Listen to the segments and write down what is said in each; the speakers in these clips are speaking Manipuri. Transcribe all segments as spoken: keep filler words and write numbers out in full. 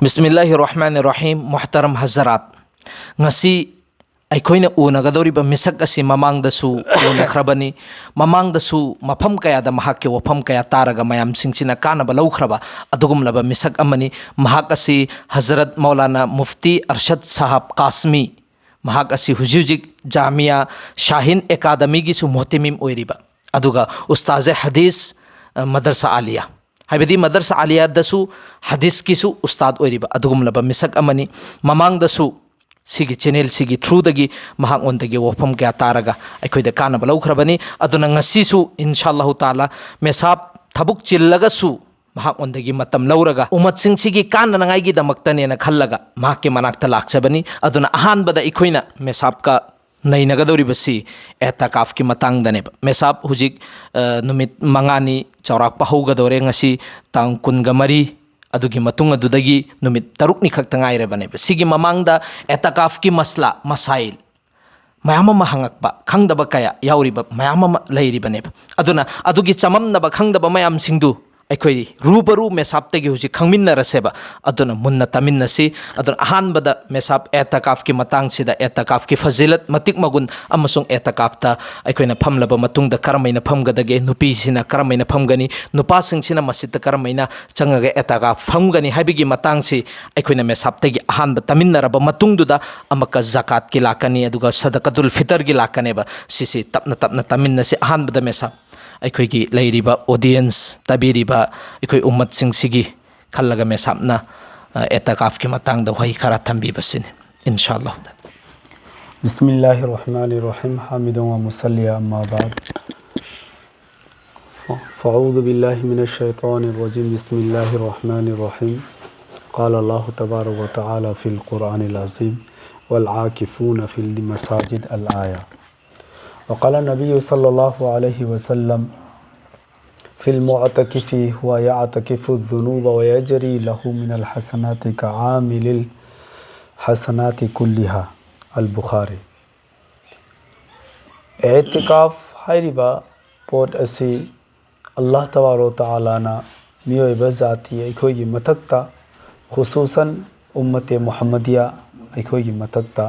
ꯕꯤꯁꯃꯤꯜꯂꯥꯍꯤꯔ ꯔꯍꯃꯥꯅꯤꯔ ꯔꯍꯤꯝ꯫ ꯃꯨꯍꯇꯔꯝ ꯍꯖꯔꯥꯠ, ꯉꯁꯤ ꯑꯩꯈꯣꯏꯅ ꯎꯅꯒꯗꯧꯔꯤꯕ ꯃꯤꯁꯛ ꯑꯁꯤ ꯃꯃꯥꯡꯗꯁꯨ ꯎꯅꯈ꯭ꯔꯕꯅꯤ꯫ ꯃꯃꯥꯡꯗꯁꯨ ꯃꯐꯝ ꯀꯌꯥꯗ ꯃꯍꯥꯛꯀꯤ ꯋꯥꯐꯝ ꯀꯌꯥ ꯇꯥꯔꯒ ꯃꯌꯥꯝꯁꯤꯡꯁꯤꯅ ꯀꯥꯟꯅꯕ ꯂꯧꯈ꯭ꯔꯕ ꯑꯗꯨꯒꯨꯝꯂꯕ ꯃꯤꯁꯛ ꯑꯃꯅꯤ꯫ ꯃꯍꯥꯛ ꯑꯁꯤ ꯍꯖꯔꯠ ꯃꯧꯂꯥꯅꯥ ꯃꯨꯐꯇꯤ ꯑꯔꯁꯗ ꯁꯥꯍꯕ ꯀꯥꯁꯃꯤ, ꯃꯍꯥꯛ ꯑꯁꯤ ꯍꯧꯖꯤꯛ ꯍꯧꯖꯤꯛ ꯖꯥꯃꯤꯌꯥ ꯁꯥꯍꯤꯟ ꯑꯦꯀꯥꯗꯃꯤꯒꯤꯁꯨ ꯃꯣꯍꯇꯤꯃꯤꯝ ꯑꯣꯏꯔꯤꯕ, ꯑꯗꯨꯒ ꯎꯁꯇꯥꯖꯦ ꯍꯗꯤꯁ, ꯑ, ꯃꯗꯔꯁꯥ ꯑꯥꯂꯤꯌꯥ, ꯍꯥꯏꯕꯗꯤ ꯃꯗꯔꯁꯥ ꯑꯥꯂꯤꯌꯥꯗꯁꯨ ꯍꯗꯤꯁꯀꯤꯁꯨ ꯎꯁꯇꯥꯗ ꯑꯣꯏꯔꯤꯕ ꯑꯗꯨꯒꯨꯝꯂꯕ ꯃꯤꯁꯛ ꯑꯃꯅꯤ꯫ ꯃꯃꯥꯡꯗꯁꯨ ꯁꯤꯒꯤ ꯆꯦꯅꯦꯜꯁꯤꯒꯤ ꯊ꯭ꯔꯨꯗꯒꯤ ꯃꯍꯥꯛꯉꯣꯟꯗꯒꯤ ꯋꯥꯐꯝ ꯀꯌꯥ ꯇꯥꯔꯒ ꯑꯩꯈꯣꯏꯗ ꯀꯥꯟꯅꯕ ꯂꯧꯈ꯭ꯔꯕꯅꯤ꯫ ꯑꯗꯨꯅ ꯉꯁꯤꯁꯨ ꯏꯟꯁꯥ ꯑꯜꯂꯥꯍꯨ ꯇꯥꯂꯥ, ꯃꯦꯁꯥꯞ ꯊꯕꯛ ꯆꯤꯜꯂꯒꯁꯨ ꯃꯍꯥꯛꯉꯣꯟꯗꯒꯤ ꯃꯇꯝ ꯂꯧꯔꯒ ꯎꯃꯠꯁꯤꯡꯁꯤꯒꯤ ꯀꯥꯟꯅꯅꯉꯥꯏꯒꯤꯗꯃꯛꯇꯅꯦꯅ ꯈꯜꯂꯒ ꯃꯍꯥꯛꯀꯤ ꯃꯅꯥꯛꯇ ꯂꯥꯛꯆꯕꯅꯤ꯫ ꯑꯗꯨꯅ ꯑꯍꯥꯟꯕꯗ ꯑꯩꯈꯣꯏꯅ ꯃꯦꯁꯥꯞꯀ ꯅꯩꯅꯒꯗꯧꯔꯤꯕꯁꯤ ꯑꯦꯇꯀꯥꯐꯀꯤ ꯃꯇꯥꯡꯗꯅꯦꯕ꯫ ꯃꯦꯁꯥꯞ ꯍꯧꯖꯤꯛ, ꯑ, ꯅꯨꯃꯤꯠ ꯃꯉꯥꯅꯤ ꯆꯥꯎꯔꯥꯛꯄ ꯍꯧꯒꯗꯧꯔꯦ꯫ ꯉꯁꯤ ꯇꯥꯡ ꯀꯨꯟꯒ ꯃꯔꯤ, ꯑꯗꯨꯒꯤ ꯃꯇꯨꯡ ꯑꯗꯨꯗꯒꯤ ꯅꯨꯃꯤꯠ ꯇꯔꯨꯛꯅꯤ ꯈꯛꯇ ꯉꯥꯏꯔꯕꯅꯦꯕ꯫ ꯁꯤꯒꯤ ꯃꯃꯥꯡꯗ ꯑꯦꯇꯀꯥꯐꯀꯤ ꯃꯁꯂꯥ, ꯃꯁꯥꯏꯜ ꯃꯌꯥꯝ ꯑꯃ ꯍꯪꯉꯛꯄ, ꯈꯪꯗꯕ ꯀꯌꯥ ꯌꯥꯎꯔꯤꯕ ꯃꯌꯥꯝ ꯑꯃ ꯂꯩꯔꯤꯕꯅꯦꯕ꯫ ꯑꯗꯨꯅ ꯑꯗꯨꯒꯤ ꯆꯃꯝꯅꯕ, ꯈꯪꯗꯕ ꯃꯌꯥꯝꯁꯤꯡꯗꯨ ꯑꯩꯈꯣꯏ ꯔꯨꯕꯔꯨ ꯃꯦꯁꯥꯞꯇꯒꯤ ꯍꯧꯖꯤꯛ ꯈꯪꯃꯤꯟꯅꯔꯁꯦꯕ꯫ ꯑꯗꯨꯅ ꯃꯨꯟꯅ ꯇꯥꯃꯤꯟꯅꯁꯤ꯫ ꯑꯗꯨꯅ ꯑꯍꯥꯟꯕꯗ ꯃꯦꯁꯥꯞ ꯑꯦꯇꯀꯥꯐꯀꯤ ꯃꯇꯥꯡꯁꯤꯗ, ꯑꯦꯇꯀꯥꯐꯀꯤ ꯐꯖꯤꯂꯠ, ꯃꯇꯤꯛ ꯃꯒꯨꯟ, ꯑꯃꯁꯨꯡ ꯑꯦꯇꯀꯥꯐꯇ ꯑꯩꯈꯣꯏꯅ ꯐꯝꯂꯕ ꯃꯇꯨꯡꯗ ꯀꯔꯝꯍꯥꯏꯅ ꯐꯝꯒꯗꯒꯦ, ꯅꯨꯄꯤꯁꯤꯅ ꯀꯔꯝꯍꯥꯏꯅ ꯐꯝꯒꯅꯤ, ꯅꯨꯄꯥꯁꯤꯡꯁꯤꯅ ꯃꯁꯖꯤꯠꯇ ꯀꯔꯝꯍꯥꯏꯅ ꯆꯪꯉꯒ ꯑꯦꯇꯀꯥꯐ ꯐꯝꯒꯅꯤ ꯍꯥꯏꯕꯒꯤ ꯃꯇꯥꯡꯁꯤ ꯑꯩꯈꯣꯏꯅ ꯃꯦꯁꯥꯞꯇꯒꯤ ꯑꯍꯥꯟꯕ ꯇꯥꯃꯤꯟꯅꯔꯕ ꯃꯇꯨꯡꯗꯨꯗ ꯑꯃꯨꯛꯀ ꯖꯀꯥꯠꯀꯤ ꯂꯥꯛꯀꯅꯤ, ꯑꯗꯨꯒ ꯁꯗꯀꯇꯨꯜ ꯐꯤꯇꯔꯒꯤ ꯂꯥꯛꯀꯅꯦꯕ꯫ ꯁꯤꯁꯤ ꯇꯞꯅ ꯇꯞꯅ ꯇꯥꯃꯤꯟꯅꯁꯤ꯫ ꯑꯍꯥꯟꯕꯗ ꯃꯦꯁꯥꯞ ꯑꯩꯈꯣꯏꯒꯤ ꯂꯩꯔꯤꯕ ꯑꯣꯗꯤꯌꯦꯟꯁ, ꯇꯥꯕꯤꯔꯤꯕ ꯑꯩꯈꯣꯏ ꯎꯝꯃꯠꯁꯤꯡꯁꯤꯒꯤ ꯈꯜꯂꯒ ꯃꯦꯁꯥꯞꯅ, ꯑ, ꯑꯦꯇꯀꯥꯐꯀꯤ ꯃꯇꯥꯡꯗ ꯋꯥꯍꯩ ꯈꯔ ꯊꯝꯕꯤꯕꯁꯤꯅꯤ, ꯏꯟꯁꯥ ꯑꯜꯂꯥꯍ꯫ بسم الله الرحمن الرحيم. حامدا ومصليا، أما بعد. فأعوذ بالله من الشيطان الرجيم. بسم الله الرحمن الرحيم. قال الله تبارك وتعالى في القرآن العظيم: والعاكفون في المساجد، الآية. وقال النبي صلى الله عليه وسلم: في المعتكف، هو يعتكف الذنوب ويجري له من الحسنات كعامل الحسنات كلها. البخاري. ꯑꯦꯇꯤꯀꯥꯐ ꯍꯥꯏꯔꯤꯕ ꯄꯣꯠ ꯑꯁꯤ ꯑꯜꯂꯥꯍ ꯇꯕꯥꯔꯣ ꯇꯥꯂꯥꯅ ꯃꯤꯑꯣꯏꯕ ꯖꯥꯇꯤ ꯑꯩꯈꯣꯏꯒꯤ ꯃꯊꯛꯇ ꯈꯨꯁꯨꯁꯟ ꯎꯝꯃꯇꯦ ꯃꯨꯍꯝꯃꯗꯤꯌꯥ ꯑꯩꯈꯣꯏꯒꯤ ꯃꯊꯛꯇ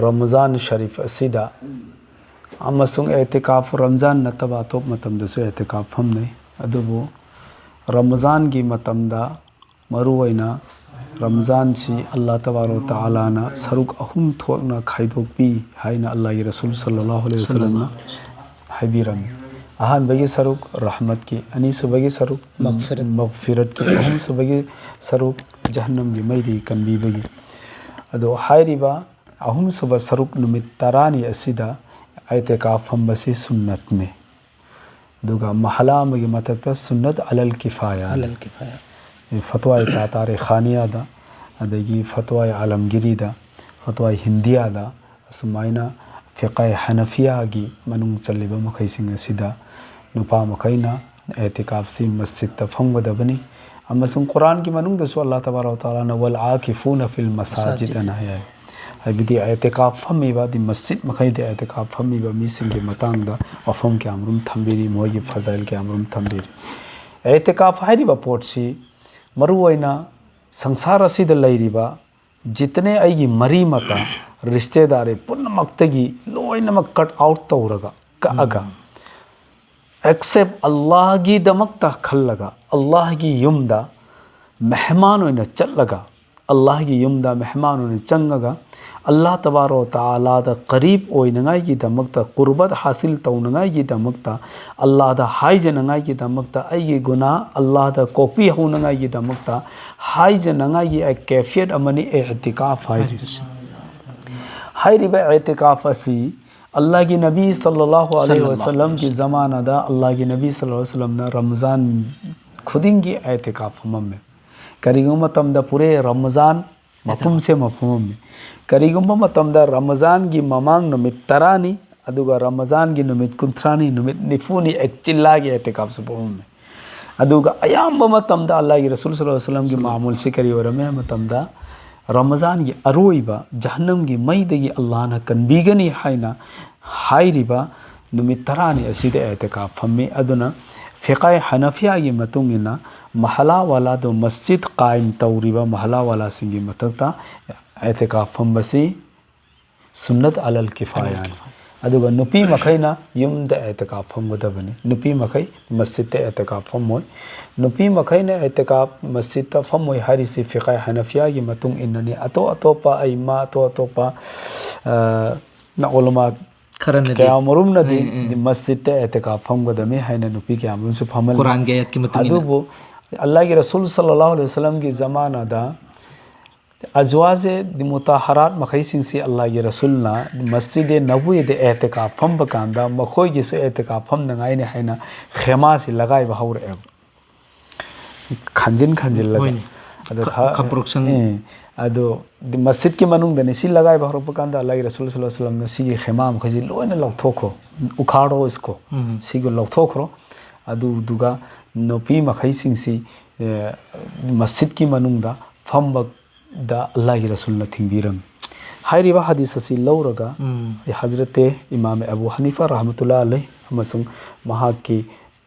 ꯔꯃꯖꯥꯟ ꯁꯔꯤꯐ ꯑꯁꯤꯗ ꯑꯃꯁꯨꯡ ꯑꯦꯇꯤꯀꯥꯐ, ꯔꯝꯖꯥꯟ ꯅꯠꯇꯕ ꯑꯇꯣꯞꯄ ꯃꯇꯝꯗꯁꯨ ꯑꯦꯇꯤꯀꯥꯐ ꯐꯝꯅꯩ꯫ ꯑꯗꯨꯕꯨ ꯔꯃꯖꯥꯟꯒꯤ ꯃꯇꯝꯗ ꯃꯔꯨꯑꯣꯏꯅ ꯔꯝꯖꯥꯟꯁꯤ ꯑꯜꯂꯥ ꯇꯕꯥꯔꯣ ꯇꯥꯂꯥꯅ ꯁꯔꯨꯛ ꯑꯍꯨꯝ ꯊꯣꯛꯅ ꯈꯥꯏꯗꯣꯛꯄꯤ ꯍꯥꯏꯅ ꯑꯜꯂꯥꯍꯒꯤ ꯔꯁꯨꯜ ꯁꯜꯂꯜꯂꯥꯍꯨ ꯑꯂꯩꯍꯤ ꯋꯁꯜꯂꯝꯅ ꯍꯥꯏꯕꯤꯔꯝꯃꯤ꯫ ꯑꯍꯥꯟꯕꯒꯤ ꯁꯔꯨꯛ ꯔꯍꯃꯠꯀꯤ, ꯑꯅꯤꯁꯨꯕꯒꯤ ꯁꯔꯨꯛ ꯃꯒꯐꯤꯔꯠ꯫ ꯃꯒꯐꯤꯔꯠꯀꯤ, ꯑꯍꯨꯝꯁꯨꯕꯒꯤ ꯁꯔꯨꯛ ꯖꯍꯟꯅꯝꯒꯤ ꯃꯩꯗꯒꯤ ꯀꯟꯕꯤꯕꯒꯤ꯫ ꯑꯗꯣ ꯍꯥꯏꯔꯤꯕ ꯑꯍꯨꯝꯁꯨꯕ ꯁꯔꯨꯛ ꯅꯨꯃꯤꯠ ꯇꯔꯥꯅꯤ ꯑꯁꯤꯗ ꯑꯦꯇꯤꯀꯥꯐ ꯐꯝꯕꯁꯤ ꯁꯨꯟꯅꯠꯅꯤ꯫ ꯑꯗꯨꯒ ꯃꯍꯂꯥ ꯑꯃꯒꯤ ꯃꯊꯛꯇ ꯁꯨꯟꯅꯠ ꯑꯂꯜ ꯀꯤꯐꯥꯌꯥ꯫ ꯑꯂꯜ ꯀꯤꯐꯥꯌꯥ꯫ ꯐꯇꯋꯥꯏ ꯀꯥꯇꯥꯔꯦ ꯈꯥꯅꯤꯌꯥꯗ, ꯑꯗꯒꯤ ꯐꯇꯋꯥꯏ ꯑꯥꯂꯝꯒꯤꯔꯤꯗ, ꯐꯇꯋꯥꯏ ꯍꯤꯟꯗꯤꯌꯥꯗ, ꯑꯁꯨꯃꯥꯏꯅ ꯐꯤꯀꯥꯏ ꯍꯅꯐꯤꯌꯥꯒꯤ ꯃꯅꯨꯡ ꯆꯜꯂꯤꯕ ꯃꯈꯩꯁꯤꯡ ꯑꯁꯤꯗ ꯅꯨꯄꯥ ꯃꯈꯩꯅ ꯑꯦꯇꯤꯀꯥꯐꯁꯤ ꯃꯁꯖꯤꯠꯇ ꯐꯝꯒꯗꯕꯅꯤ꯫ ꯑꯃꯁꯨꯡ ꯀꯨꯔꯥꯟꯒꯤ ꯃꯅꯨꯡꯗꯁꯨ ꯑꯜꯂꯥꯍ ꯇꯕꯥꯔꯛ ꯋ ꯇꯥꯂꯥꯅ "ꯋꯜ ꯑꯥꯀꯤꯐꯨꯅ ꯐꯤꯜ ꯃꯁꯥꯖꯤꯗ" ꯃꯁꯥꯖꯤꯗ꯫ ꯑꯅ ꯍꯥꯏ꯫ ꯍꯥꯏꯕꯗꯤ ꯑꯦꯇꯤꯀꯥꯐ ꯐꯝꯃꯤꯕ, ꯑꯗꯤ ꯃꯁꯖꯤꯠ ꯃꯈꯩꯗ ꯑꯦꯇꯤꯀꯥꯐ ꯐꯝꯃꯤꯕ ꯃꯤꯁꯤꯡꯒꯤ ꯃꯇꯥꯡꯗ ꯋꯥꯐꯝ ꯀꯌꯥꯃꯔꯨꯝ ꯊꯝꯕꯤꯔꯤ, ꯃꯈꯣꯏꯒꯤ ꯐꯖꯥꯏꯜ ꯀꯌꯥꯃꯔꯨꯝ ꯊꯝꯕꯤꯔꯤ꯫ ꯑꯦꯇꯤꯀꯥꯐ ꯍꯥꯏꯔꯤꯕ ꯄꯣꯠꯁꯤ ꯃꯔꯨꯑꯣꯏꯅ ꯁꯪꯁꯥꯔ ꯑꯁꯤꯗ ꯂꯩꯔꯤꯕ ꯖꯤꯇꯅꯦ ꯑꯩꯒꯤ ꯃꯔꯤ ꯃꯇꯥ, ꯔꯤꯁꯇꯦꯗꯥꯔꯤ ꯄꯨꯝꯅꯃꯛꯇꯒꯤ ꯂꯣꯏꯅꯃꯛ ꯀꯠ ꯑꯥꯎꯠ ꯇꯧꯔꯒ, ꯀꯛꯑꯒ, ꯑꯦꯛꯁꯦꯞ ꯑꯜꯂꯥꯍꯒꯤꯗꯃꯛꯇ ꯈꯜꯂꯒ, ꯑꯜꯂꯥꯍꯒꯤ ꯌꯨꯝꯗ ꯃꯦꯍꯃꯥꯟ ꯑꯣꯏꯅ ꯆꯠꯂꯒ, ꯑꯜꯂꯥꯍꯒꯤ ꯌꯨꯝꯗ ꯃꯦꯍꯃꯥꯟ ꯑꯣꯏꯅ ꯆꯪꯉꯒ, ꯑꯜꯂꯥꯍ ꯇꯕꯥꯔꯛ ꯋ ꯇꯥꯂꯥꯗ ꯀꯔꯤꯕ ꯑꯣꯏꯅꯉꯥꯏꯒꯤꯗꯃꯛꯇ, ꯀꯨꯔꯕꯠ ꯍꯥꯁꯤꯜ ꯇꯧꯅꯉꯥꯏꯒꯤꯗꯃꯛꯇ, ꯑꯜꯂꯥꯍꯗ ꯍꯥꯏꯖꯅꯉꯥꯏꯒꯤꯗꯃꯛꯇ, ꯑꯩꯒꯤ ꯒꯨꯅꯥ ꯑꯜꯂꯥꯍꯗ ꯀꯣꯛꯄꯤꯍꯧꯅꯉꯥꯏꯒꯤꯗꯃꯛꯇ ꯍꯥꯏꯖꯅꯉꯥꯏꯒꯤ ꯑꯦ ꯀꯦꯐꯤꯌꯠ ꯑꯃꯅꯤ ꯑꯦꯇꯤꯀꯥꯐ ꯍꯥꯏꯔꯤꯁꯤ꯫ ꯍꯥꯏꯔꯤꯕ ꯑꯦꯇꯤꯀꯥꯐ ꯑꯁꯤ ꯑꯜꯂꯥꯍꯒꯤ ꯅꯕꯤ ꯁꯜꯂꯜꯂꯥꯍꯨ ꯑꯂꯩꯍꯤ ꯁꯜꯂꯜꯂꯥꯍꯨ ꯋꯁꯜꯂꯝꯒꯤ ꯑꯂꯩꯍꯤ ꯖꯃꯥꯅꯗ ꯑꯜꯂꯥꯍꯒꯤ ꯅꯕꯤ ꯁꯜꯂꯜꯂꯥꯍꯨ ꯑꯂꯩꯍꯤ ꯋꯁꯜꯂꯝꯅ ꯔꯝꯖꯥꯟ ꯈꯨꯗꯤꯡꯒꯤ ꯑꯦꯇꯤꯀꯥꯐ ꯐꯝꯃꯝꯃꯦ꯫ ꯀꯔꯤꯒꯨꯝꯕ ꯃꯇꯝꯗ ꯄꯨꯔꯦ ꯔꯃꯖꯥꯟ ꯃꯄꯨꯝꯁꯦ ꯃꯐꯝ ꯑꯃꯅꯤ꯫ ꯀꯔꯤꯒꯨꯝꯕ ꯃꯇꯝꯗ ꯔꯃꯖꯥꯟꯒꯤ ꯃꯃꯥꯡ ꯅꯨꯃꯤꯠ ꯇꯔꯥꯅꯤ, ꯑꯗꯨꯒ ꯔꯃꯖꯥꯟꯒꯤ ꯅꯨꯃꯤꯠ ꯀꯨꯟꯊ꯭ꯔꯥꯅꯤ, ꯅꯨꯃꯤꯠ ꯅꯤꯐꯨꯅꯤ ꯑꯦꯛꯆꯤꯜꯂꯥꯒꯤ ꯑꯦꯇꯤꯀꯥꯐꯁꯨ ꯄꯣꯛꯂꯝꯃꯤ꯫ ꯑꯗꯨꯒ ꯑꯌꯥꯝꯕ ꯃꯇꯝꯗ ꯑꯜꯂꯥꯍꯒꯤ ꯔꯁꯨꯜ ꯁꯜꯂꯜꯂꯥꯍꯨ ꯑꯂꯩꯍꯤ ꯋꯁꯜꯂꯝꯒꯤ ꯁꯜꯂꯜꯂꯥꯍꯨ ꯃꯥꯃꯨꯜꯁꯤ ꯀꯔꯤ ꯑꯣꯏꯔꯝꯃꯤ ꯍꯥꯏꯕ ꯃꯇꯝꯗ, ꯔꯃꯖꯥꯟꯒꯤ ꯑꯔꯣꯏꯕ ꯖꯍꯟꯅꯝꯒꯤ ꯃꯩꯗꯒꯤ ꯑꯜꯂꯥꯍꯅ ꯀꯟꯕꯤꯒꯅꯤ ꯍꯥꯏꯅ ꯍꯥꯏꯔꯤꯕ ꯅꯨꯃꯤꯠ ꯇꯔꯥꯅꯤ ꯑꯁꯤꯗ ꯑꯦꯇꯤꯀꯥꯐ ꯐꯝꯃꯤ꯫ ꯑꯗꯨꯅ ꯐꯤꯀꯥꯏ ꯍꯅꯐꯤꯌꯥꯒꯤ ꯃꯇꯨꯡ ꯏꯟꯅ ꯃꯍꯂꯥ ꯋꯥꯂꯥꯗꯣ, ꯃꯁꯖꯤꯗ ꯀꯥꯏꯝ ꯇꯧꯔꯤꯕ ꯃꯍꯂꯥ ꯋꯥꯂꯥꯁꯤꯡꯒꯤ ꯃꯊꯛꯇ ꯑꯦꯇꯤꯀꯥꯐ ꯐꯝꯕꯁꯤ ꯁꯨꯟꯅꯠ ꯑꯂꯜ ꯀꯤꯐꯥꯌꯥꯅꯤ꯫ ꯑꯗꯨꯒ ꯅꯨꯄꯤ ꯃꯈꯩꯅ ꯌꯨꯝꯗ ꯑꯦꯇꯤꯀꯥꯐ ꯐꯝꯒꯗꯕꯅꯤ꯫ ꯅꯨꯄꯤ ꯃꯈꯩ ꯃꯁꯖꯤꯗꯇ ꯑꯦꯇꯤꯀꯥꯐ ꯐꯝꯃꯣꯏ꯫ ꯅꯨꯄꯤ ꯃꯈꯩꯅ ꯑꯦꯇꯤꯀꯥꯐ ꯃꯁꯖꯤꯗꯇ ꯐꯝꯃꯣꯏ ꯍꯥꯏꯔꯤꯁꯤ ꯐꯤꯀꯥꯏ ꯍꯅꯐꯤꯌꯥꯒꯤ ꯃꯇꯨꯡ ꯏꯟꯅꯅꯤ꯫ ꯑꯇꯣꯞ ꯑꯇꯣꯞꯄ ꯑꯩꯃ ꯑꯇꯣꯞ ꯑꯇꯣꯞꯄ, ꯑ, ꯅ ꯎꯂꯃꯥ ꯈꯔꯅꯗꯤ ꯀꯌꯥ ꯃꯔꯨꯝꯅꯗꯤ ꯎꯝ, ꯎꯝ, ꯎꯝ꯫ ꯃꯁꯖꯤꯗꯇ ꯑꯦꯇꯤꯀꯥꯐ ꯐꯝꯒꯗꯕꯅꯤ ꯍꯥꯏꯅ ꯅꯨꯄꯤ ꯀꯌꯥ ꯑꯃꯁꯨ ꯐꯝꯍꯜꯂꯤ꯫ ꯀꯨꯔꯥꯟꯒꯤ ꯑꯥꯌꯠꯀꯤ ꯃꯇꯨꯡ ꯏꯟꯅ꯫ ꯑꯗꯨꯕꯨ ꯑꯜꯂꯥꯍꯒꯤ ꯔꯁꯨꯜ ꯁꯜꯂꯜꯂꯥꯍꯨ ꯑꯂꯩꯍꯤ ꯋꯁꯜꯂꯝꯒꯤ ꯖꯃꯥꯅꯥꯗ ꯑꯖꯋꯥꯖꯦ ꯃꯨꯇꯥꯍꯔꯥꯠ ꯃꯈꯩꯁꯤꯡꯁꯤ ꯑꯜꯂꯥꯍꯒꯤ ꯔꯁꯨꯜꯅ ꯃꯁꯖꯤꯗ ꯅꯕꯋꯤꯗ ꯑꯦꯇꯤꯀꯥꯐ ꯐꯝꯕ ꯀꯥꯟꯗ ꯃꯈꯣꯏꯒꯤꯁꯨ ꯑꯦꯇꯤꯀꯥꯐ ꯐꯝꯅꯉꯥꯏꯅꯤ ꯍꯥꯏꯅ ꯈꯦꯃꯥꯁꯤ ꯂꯒꯥꯏꯕ ꯍꯧꯔꯛꯑꯦꯕ꯫ ꯈꯟꯖꯤꯟ ꯈꯟꯖꯤꯜꯂꯒ꯫ ꯍꯣꯏꯅꯦ꯫ ꯑꯗꯣ ꯈ-, ꯈ-, ꯈꯝꯄ꯭ꯔꯨꯛꯁꯪ꯫ ꯑꯦ, ꯑꯗꯣ ꯗꯤ-, ꯃꯁꯖꯤꯗꯀꯤ ꯃꯅꯨꯡꯗꯅꯤ ꯁꯤ ꯂꯒꯥꯏꯕ ꯍꯧꯔꯛꯄ ꯀꯥꯟꯗ ꯑꯜꯂꯥꯍꯒꯤ ꯔꯁꯨꯜ ꯁꯜꯂꯜꯂꯥꯍꯨ ꯑꯂꯩꯍꯤ ꯋꯁꯜꯂꯝꯅ ꯁꯤꯒꯤ ꯈꯦꯃꯥ ꯃꯈꯩꯁꯤ ꯂꯣꯏꯅ ꯂꯧꯊꯣꯛꯈ꯭ꯔꯣ, ꯎꯈꯥꯔꯣ ꯏꯁꯀꯣ, ꯎꯝ꯫ ꯁꯤꯒ ꯂꯧꯊꯣꯛꯈ꯭ꯔꯣ꯫ ꯑꯗꯨꯗꯨꯒ ꯅꯨꯄꯤ ꯃꯈꯩꯁꯤꯡꯁꯤ, ꯑꯦ, ꯃꯁꯖꯤꯗꯀꯤ ꯃꯅꯨꯡꯗ ꯐꯝꯕꯗ ꯑꯜꯂꯥꯍꯒꯤ ꯔꯁꯨꯜꯅ ꯊꯤꯡꯕꯤꯔꯝꯃꯤ꯫ ꯍꯥꯏꯔꯤꯕ ꯍꯗꯤꯁ ꯑꯁꯤ ꯂꯧꯔꯒ ꯎꯝ꯫ ꯍꯖꯔꯠꯇꯦ ꯏꯃꯥꯝ ꯑꯕꯨ ꯍꯅꯤꯐꯥ ꯔꯍꯃꯇꯨꯜꯂꯥꯍꯤ ꯑꯂꯩꯍꯤ ꯑꯃꯁꯨꯡ ꯃꯍꯥꯛꯀꯤ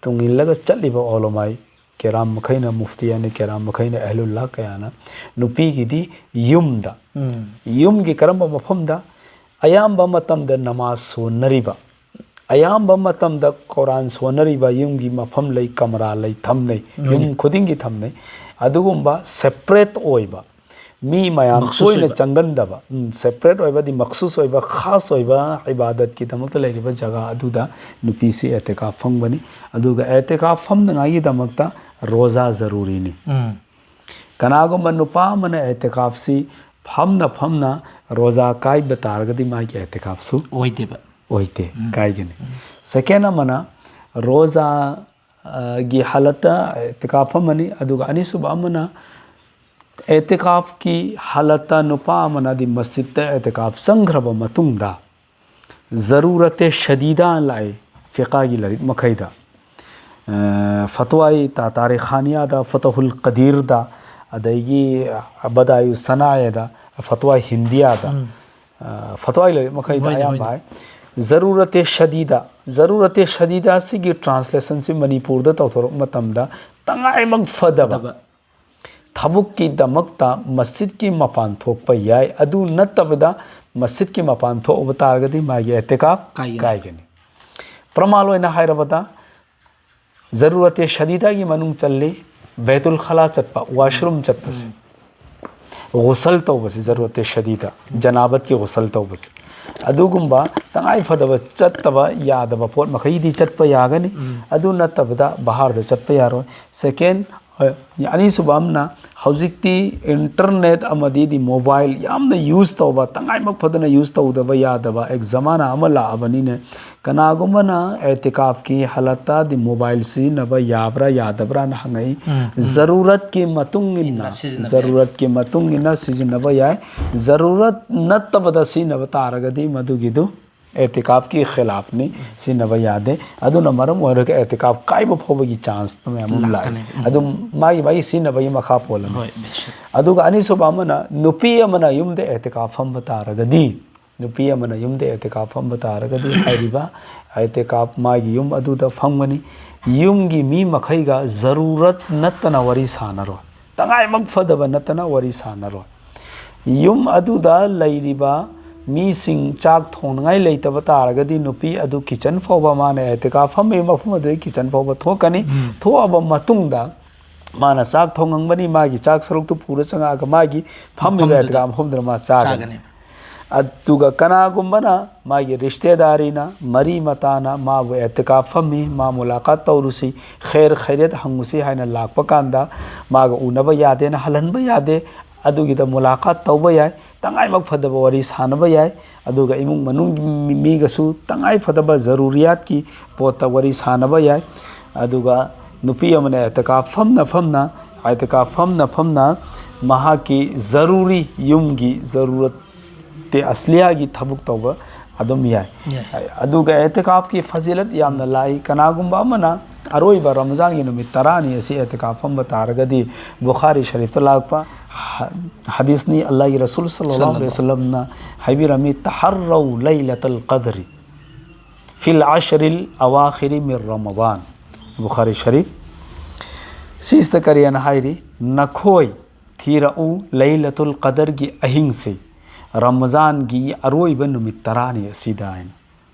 ꯇꯨꯡ ꯏꯜꯂꯒ ꯆꯠꯂꯤꯕ ꯎꯂꯃꯥꯏ ꯀꯦꯔꯥꯝ ꯃꯈꯩꯅ, ꯃꯨꯐꯇꯤꯌꯥꯅꯤ ꯀꯦꯔꯥꯝ ꯃꯈꯩꯅ, ꯑꯍꯂꯨꯜꯂꯥꯍ ꯀꯌꯥꯅ ꯅꯨꯄꯤꯒꯤꯗꯤ ꯌꯨꯝꯗ, ꯎꯝ꯫ ꯌꯨꯝꯒꯤ ꯀꯔꯝꯕ ꯃꯐꯝꯗ ꯑꯌꯥꯝꯕ ꯃꯇꯝꯗ ꯅꯃꯥꯖ ꯁꯣꯟꯅꯔꯤꯕ, ꯑꯌꯥꯝꯕ ꯃꯇꯝꯗ ꯀꯣꯔꯥꯟ ꯁꯣꯟꯅꯔꯤꯕ ꯌꯨꯝꯒꯤ ꯃꯐꯝ ꯂꯩ, ꯀꯃꯔꯥ ꯂꯩ, ꯊꯝꯅꯩ, ꯌꯨꯝ ꯍꯣꯏꯅꯦ꯫ ꯈꯨꯗꯤꯡꯒꯤ ꯊꯝꯅꯩ꯫ ꯑꯗꯨꯒꯨꯝꯕ separate ꯑꯣꯏꯕ, ꯃꯤ ꯃꯌꯥꯝ ꯃꯈꯁꯨꯁ ꯇꯣꯏꯅ ꯑꯣꯏꯕ꯫ ꯆꯪꯒꯟꯗꯕ, ꯎꯝ, separate ꯑꯣꯏꯕꯗꯤ ꯃꯈꯁꯨꯁ ꯑꯣꯏꯕ, ꯈꯥꯁ ꯑꯣꯏꯕ ꯏꯕꯥꯗꯠꯀꯤꯗꯃꯛꯇ ꯂꯩꯔꯤꯕ ꯖꯒꯥ ꯑꯗꯨꯗ ꯅꯨꯄꯤꯁꯤ ꯑꯦꯇꯤꯀꯥꯐ ꯐꯝꯒꯅꯤ꯫ ꯑꯗꯨꯒ ꯑꯦꯇꯤꯀꯥꯐ ꯐꯝꯅꯉꯥꯏꯒꯤꯗꯃꯛꯇ ꯔꯣꯖꯥ ꯖꯔꯨꯔꯤꯅꯤ꯫ ꯎꯝ꯫ ꯀꯅꯥꯒꯨꯝꯕ ꯅꯨꯄꯥ ꯑꯃꯅ ꯑꯦꯇꯤꯀꯥꯐꯁꯤ ꯐꯝꯅ ꯐꯝꯅ ꯔꯣꯖꯥ ꯀꯥꯏꯕ ꯇꯥꯔꯒꯗꯤ ꯃꯥꯒꯤ ꯑꯦꯇꯤꯀꯥꯐꯁꯨ ꯑꯣꯏꯗꯦꯕ꯫ ꯑꯣꯏꯗꯦ, ꯎꯝ꯫ ꯀꯥꯏꯒꯅꯤ꯫ ꯎꯝ꯫ Second ꯑꯃꯅ ꯔꯣꯖꯥ, ꯑ, ꯒꯤ ꯍꯥꯂꯠꯇ ꯑꯦꯇꯤꯀꯥꯐ ꯐꯝꯃꯅꯤ, ꯑꯗꯨꯒ ꯑꯅꯤꯁꯨꯕ ꯑꯃꯅ ꯑꯦꯇꯤꯀꯥꯐꯀꯤ ꯍꯥꯂꯠꯇ ꯅꯨꯄꯥ ꯑꯃꯅ ꯍꯥꯏꯗꯤ ꯃꯁꯖꯤꯗꯇ ꯑꯦꯇꯤꯀꯥꯐ ꯆꯪꯈ꯭ꯔꯕ ꯃꯇꯨꯡꯗ ꯖꯔꯨꯔꯠꯇꯦ ꯁꯗꯤꯗꯥ ꯂꯥꯛꯏ ꯐꯤꯀꯥꯒꯤ ꯂꯥꯏꯔꯤꯛ ꯃꯈꯩꯗ꯫ ꯑ, ꯐꯇꯋꯥꯏ ꯇꯥ-, ꯇꯥꯔꯤꯈꯥꯅꯤꯌꯥꯗ, ꯐꯇꯍꯨꯜ ꯀꯗꯤꯔꯗ, ꯑꯗꯒꯤ ꯕꯗꯥꯏꯎ ꯁꯅꯥꯌꯥꯗ, ꯐꯇꯋꯥꯏ ꯍꯤꯟꯗꯤꯌꯥꯗ, ꯎꯝ꯫ ꯑ, ꯐꯇꯋꯥꯏ ꯂꯥꯏꯔꯤꯛ ꯃꯈꯩꯗ ꯍꯣꯏꯅꯦ, ꯑꯌꯥꯝꯕ ꯍꯣꯏꯅꯦ꯫ ꯍꯥꯏ꯫ ꯖꯔꯨꯔꯠꯇꯦ ꯁꯗꯤꯗꯥ, ꯖꯔꯨꯔꯇꯦ ꯁꯗꯤꯗꯥ ꯑꯁꯤꯒꯤ ꯇ꯭ꯔꯥꯟꯁꯂꯦꯁꯟꯁꯤ ꯃꯅꯤꯄꯨꯔꯗ ꯇꯧꯊꯣꯔꯛꯄ ꯃꯇꯝꯗ, ꯇꯉꯥꯏꯃꯛ ꯐꯗꯕ ꯊꯕꯛꯀꯤꯗꯃꯛꯇ ꯃꯁꯖꯤꯗꯀꯤ ꯃꯄꯥꯟ ꯊꯣꯛꯄ ꯌꯥꯏ꯫ ꯑꯗꯨ ꯅꯠꯇꯕꯗ ꯃꯁꯖꯤꯗꯀꯤ ꯃꯄꯥꯟ ꯊꯣꯛꯎꯕ ꯇꯥꯔꯒꯗꯤ ꯃꯥꯒꯤ ꯑꯦꯇꯤꯀꯥꯐ ꯀꯥꯏꯒꯅꯤ꯫ ꯀꯥꯏꯒꯅꯤ꯫ ꯄ꯭ꯔꯃꯥꯟ ꯑꯣꯏꯅ ꯍꯥꯏꯔꯕꯗ, ꯖꯔꯨꯔꯇꯦ ꯁꯗꯤꯗꯥꯒꯤ ꯃꯅꯨꯡ ꯆꯜꯂꯤ ꯕꯦꯇꯨꯜ ꯈꯂꯥ ꯆꯠꯄ, ꯋꯥꯁꯔꯨꯝ ꯆꯠꯄꯁꯦ꯫ ꯒꯨꯁꯜ ꯇꯧꯕꯁꯤ, ꯖꯔꯨꯔꯇꯦ ꯁꯗꯤꯗꯥ, ꯖꯅꯥꯕꯠꯀꯤ ꯒꯨꯁꯜ ꯇꯧꯕꯁꯤ꯫ ꯑꯗꯨꯒꯨꯝꯕ ꯇꯉꯥꯏ ꯐꯗꯕ ꯆꯠꯇꯕ ꯌꯥꯗꯕ ꯄꯣꯠ ꯃꯈꯩꯗꯤ ꯆꯠꯄ ꯌꯥꯒꯅꯤ꯫ ꯑꯗꯨ ꯅꯠꯇꯕꯗ ꯕꯍꯥꯔꯗ ꯆꯠꯄ ꯌꯥꯔꯣꯏ꯫ ꯁꯦꯀꯦꯟ, ꯑ, ꯑꯅꯤꯁꯨꯕ ꯑꯃꯅ, ꯍꯧꯖꯤꯛꯇꯤ ꯏꯟꯇꯔꯅꯦꯠ ꯑꯃꯗꯤ ꯗꯤ ꯃꯣꯕꯥꯏꯜ ꯌꯥꯝꯅ ꯌꯨꯁ ꯇꯧꯕ, ꯇꯉꯥꯏꯃꯛ ꯐꯗꯅ ꯌꯨꯁ ꯇꯧꯗꯕ ꯌꯥꯗꯕ ꯑꯦꯛ ꯖꯃꯥꯅꯥ ꯑꯃ ꯂꯥꯛꯑꯕꯅꯤꯅ, ꯀꯅꯥꯒꯨꯝꯕꯅ ꯑꯦꯇꯤꯀꯥꯐꯀꯤ ꯍꯥꯂꯠꯇ ꯗꯤ ꯃꯣꯕꯥꯏꯜ ꯁꯤꯖꯤꯟꯅꯕ ꯌꯥꯕ꯭ꯔꯥ ꯌꯥꯗꯕ꯭ꯔꯥꯅ ꯍꯪꯉꯛꯏ꯫ ꯎꯝ, ꯎꯝ꯫ ꯖꯔꯨꯔꯠꯀꯤ ꯃꯇꯨꯡ ꯏꯟꯅ, ꯏꯟꯅ ꯁꯤꯖꯤꯟꯅꯕ ꯌꯥꯏ꯫ ꯖꯔꯨꯔꯠꯀꯤ ꯃꯇꯨꯡ ꯏꯟꯅ ꯁꯤꯖꯤꯟꯅꯕ ꯌꯥꯏ꯫ ꯖꯔꯨꯔꯠ ꯅꯠꯇꯕꯗ ꯁꯤꯖꯤꯟꯅꯕ ꯇꯥꯔꯒꯗꯤ ꯃꯗꯨꯒꯤꯗꯨ ꯑꯦꯇꯤꯀꯥꯐꯀꯤ ꯈꯤꯂꯥꯐꯅꯤ, ꯁꯤꯖꯤꯟꯅꯕ ꯌꯥꯗꯦ꯫ ꯑꯗꯨꯅ ꯃꯔꯝ ꯑꯣꯏꯔꯒ ꯑꯦꯇꯤꯀꯥꯐ ꯀꯥꯏꯕ ꯐꯥꯎꯕꯒꯤ ꯆꯥꯟꯁ ꯃꯌꯥꯝ ꯑꯃ ꯂꯥꯛꯀꯅꯤ꯫ ꯂꯥꯛꯑꯦ꯫ ꯎꯝ꯫ ꯑꯗꯨꯝ ꯃꯥꯒꯤ ꯃꯥꯒꯤ ꯁꯤꯖꯤꯟꯅꯕꯒꯤ ꯃꯈꯥ ꯄꯣꯜꯂꯅꯤ꯫ ꯍꯣꯏ, ꯃꯤꯁ꯫ ꯑꯗꯨꯒ ꯑꯅꯤꯁꯨꯕ ꯑꯃꯅ, ꯅꯨꯄꯤ ꯑꯃꯅ ꯌꯨꯝꯗ ꯑꯦꯇꯤꯀꯥꯐ ꯐꯝꯕ ꯇꯥꯔꯒꯗꯤ, ꯅꯨꯄꯤ ꯑꯃꯅ ꯌꯨꯝꯗ ꯑꯦꯇꯤꯀꯥꯐ ꯐꯝꯕ ꯇꯥꯔꯒꯗꯤ, ꯍꯥꯏꯔꯤꯕ ꯑꯦꯇꯤꯀꯥꯐ ꯃꯥꯒꯤ ꯌꯨꯝ ꯑꯗꯨꯗ ꯐꯝꯒꯅꯤ꯫ ꯌꯨꯝꯒꯤ ꯃꯤ ꯃꯈꯩꯒ ꯖꯔꯨꯔꯠ ꯅꯠꯇꯅ ꯋꯥꯔꯤ ꯁꯥꯟꯅꯔꯣꯏ꯫ ꯇꯉꯥꯏꯃꯛ ꯐꯗꯕ ꯅꯠꯇꯅ ꯋꯥꯔꯤ ꯁꯥꯟꯅꯔꯣꯏ꯫ ꯌꯨꯝ ꯑꯗꯨꯗ ꯂꯩꯔꯤꯕ ꯃꯤꯁꯤꯡ ꯆꯥꯛ ꯊꯣꯡꯅꯉꯥꯏ ꯂꯩꯇꯕ ꯇꯥꯔꯒꯗꯤ, ꯅꯨꯄꯤ ꯑꯗꯨ ꯀꯤꯆꯟ ꯐꯥꯎꯕ, ꯃꯥꯅ ꯑꯦꯇꯤꯀꯥꯐ ꯐꯝꯃꯤꯕ ꯃꯐꯝ ꯑꯗꯨꯗꯒꯤ ꯀꯤꯆꯟ ꯐꯥꯎꯕ ꯊꯣꯛꯀꯅꯤ꯫ ꯎꯝ꯫ ꯊꯣꯛꯑꯕ ꯃꯇꯨꯡꯗ ꯃꯥꯅ ꯆꯥꯛ ꯊꯣꯡꯉꯝꯒꯅꯤ, ꯃꯥꯒꯤ ꯆꯥꯛ ꯁꯔꯨꯛꯇꯨ ꯄꯨꯔ ꯆꯪꯉꯛꯑꯒ ꯃꯥꯒꯤ ꯐꯝꯃꯤꯕ ꯃꯐꯝꯗꯨꯗ ꯑꯦꯇꯤꯀꯥꯐ ꯃꯐꯝꯗꯨꯗ ꯃꯥ ꯆꯥꯒꯅꯤ꯫ ꯆꯥꯒꯅꯤ꯫ ꯑꯗꯨꯒ ꯀꯅꯥꯒꯨꯝꯕꯅ ꯃꯥꯒꯤ ꯔꯤꯁꯇꯦꯗꯥꯔꯤꯅ, ꯃꯔꯤ ꯃꯇꯥꯅ ꯃꯥꯕꯨ ꯑꯦꯇꯤꯀꯥꯐ ꯐꯝꯃꯤ, ꯃꯥ ꯃꯨꯂꯥꯀꯥꯠ ꯇꯧꯔꯨꯁꯤ, ꯈꯦꯔ ꯈꯩꯔꯦꯠ ꯍꯪꯉꯨꯁꯤ ꯍꯥꯏꯅ ꯂꯥꯛꯄ ꯀꯥꯟꯗ, ꯃꯥꯒ ꯎꯅꯕ ꯌꯥꯗꯦꯅ ꯍꯜꯍꯟꯕ ꯌꯥꯗꯦ꯫ ꯑꯗꯨꯒꯤꯗ ꯃꯨꯂꯥꯀꯥꯠ ꯇꯧꯕ ꯌꯥꯏ, ꯇꯉꯥꯏꯃꯛ ꯐꯗꯕ ꯋꯥꯔꯤ ꯁꯥꯟꯅꯕ ꯌꯥꯏ꯫ ꯑꯗꯨꯒ ꯏꯃꯨꯡ ꯃꯅꯨꯡꯒꯤ ꯃꯤ-, ꯃꯤꯒꯁꯨ ꯇꯉꯥꯏ ꯐꯗꯕ ꯖꯔꯨꯔꯤꯌꯥꯠꯀꯤ ꯄꯣꯠꯇ ꯋꯥꯔꯤ ꯁꯥꯟꯅꯕ ꯌꯥꯏ꯫ ꯑꯗꯨꯒ ꯅꯨꯄꯤ ꯑꯃꯅ ꯑꯦꯇꯤꯀꯥꯐ ꯐꯝꯅ ꯐꯝꯅ, ꯑꯦꯇꯤꯀꯥꯐ ꯐꯝꯅ ꯐꯝꯅ ꯃꯍꯥꯛꯀꯤ ꯖꯔꯨꯔꯤ, ꯌꯨꯝꯒꯤ ꯖꯔꯨꯔꯠ ꯇꯦ ꯑꯁꯂꯤꯌꯥꯒꯤ ꯊꯕꯛ ꯇꯧꯕ ꯑꯗꯨꯝ ꯌꯥꯏ꯫ ꯌꯥꯏ꯫ ꯑꯗꯨꯒ ꯑꯦꯇꯤꯀꯥꯐꯀꯤ ꯐꯖꯤꯂꯠ ꯌꯥꯝꯅ ꯂꯥꯛꯏ꯫ ꯀꯅꯥꯒꯨꯝꯕ ꯑꯃꯅ ꯑꯔꯣꯏꯕ ꯔꯃꯖꯥꯟꯒꯤ ꯅꯨꯃꯤꯠ ꯇꯔꯥꯅꯤ ꯑꯁꯤ ꯑꯦꯇꯤꯀꯥꯐ ꯐꯝꯕ ꯇꯥꯔꯒꯗꯤ, ꯕꯨꯈꯥꯔꯤ ꯁꯔꯤꯐꯇ ꯂꯥꯛꯄ ꯍ-, ꯍꯗꯤꯁꯅꯤ, ꯑꯜꯂꯥꯍꯒꯤ ꯔꯁꯨꯜ ꯁꯜꯂꯜꯂꯥꯍꯨ ꯑꯂꯩꯍꯤ ꯁꯜꯂꯜꯂꯥꯍꯨ꯫ ꯋꯁꯜꯂꯝꯅ ꯍꯥꯏꯕꯤꯔꯝꯃꯤ, "ꯇꯍꯔꯧ ꯂꯩꯂꯇꯜ ꯀꯗ꯭ꯔꯤ, ꯐꯤꯜ ꯑꯁꯔꯤꯜ ꯑꯋꯥꯈꯤꯔꯤ ꯃꯤꯔ ꯔꯃꯖꯥꯟ꯫ ꯕꯨꯈꯥꯔꯤ ꯁꯔꯤꯐ꯫ ꯁꯤꯁꯤꯗ ꯀꯔꯤꯅ ꯍꯥꯏꯔꯤ? ꯅꯈꯣꯏ ꯊꯤꯔꯛꯎ, ꯂꯩꯂꯇꯨꯜ ꯀꯗꯔꯒꯤ ꯑꯍꯤꯡꯁꯤ ꯔꯃꯖꯥꯟꯒꯤ ꯑꯔꯣꯏꯕ ꯅꯨꯃꯤꯠ ꯇꯔꯥꯅꯤ ꯑꯁꯤꯗ ꯍꯥꯏꯅ꯫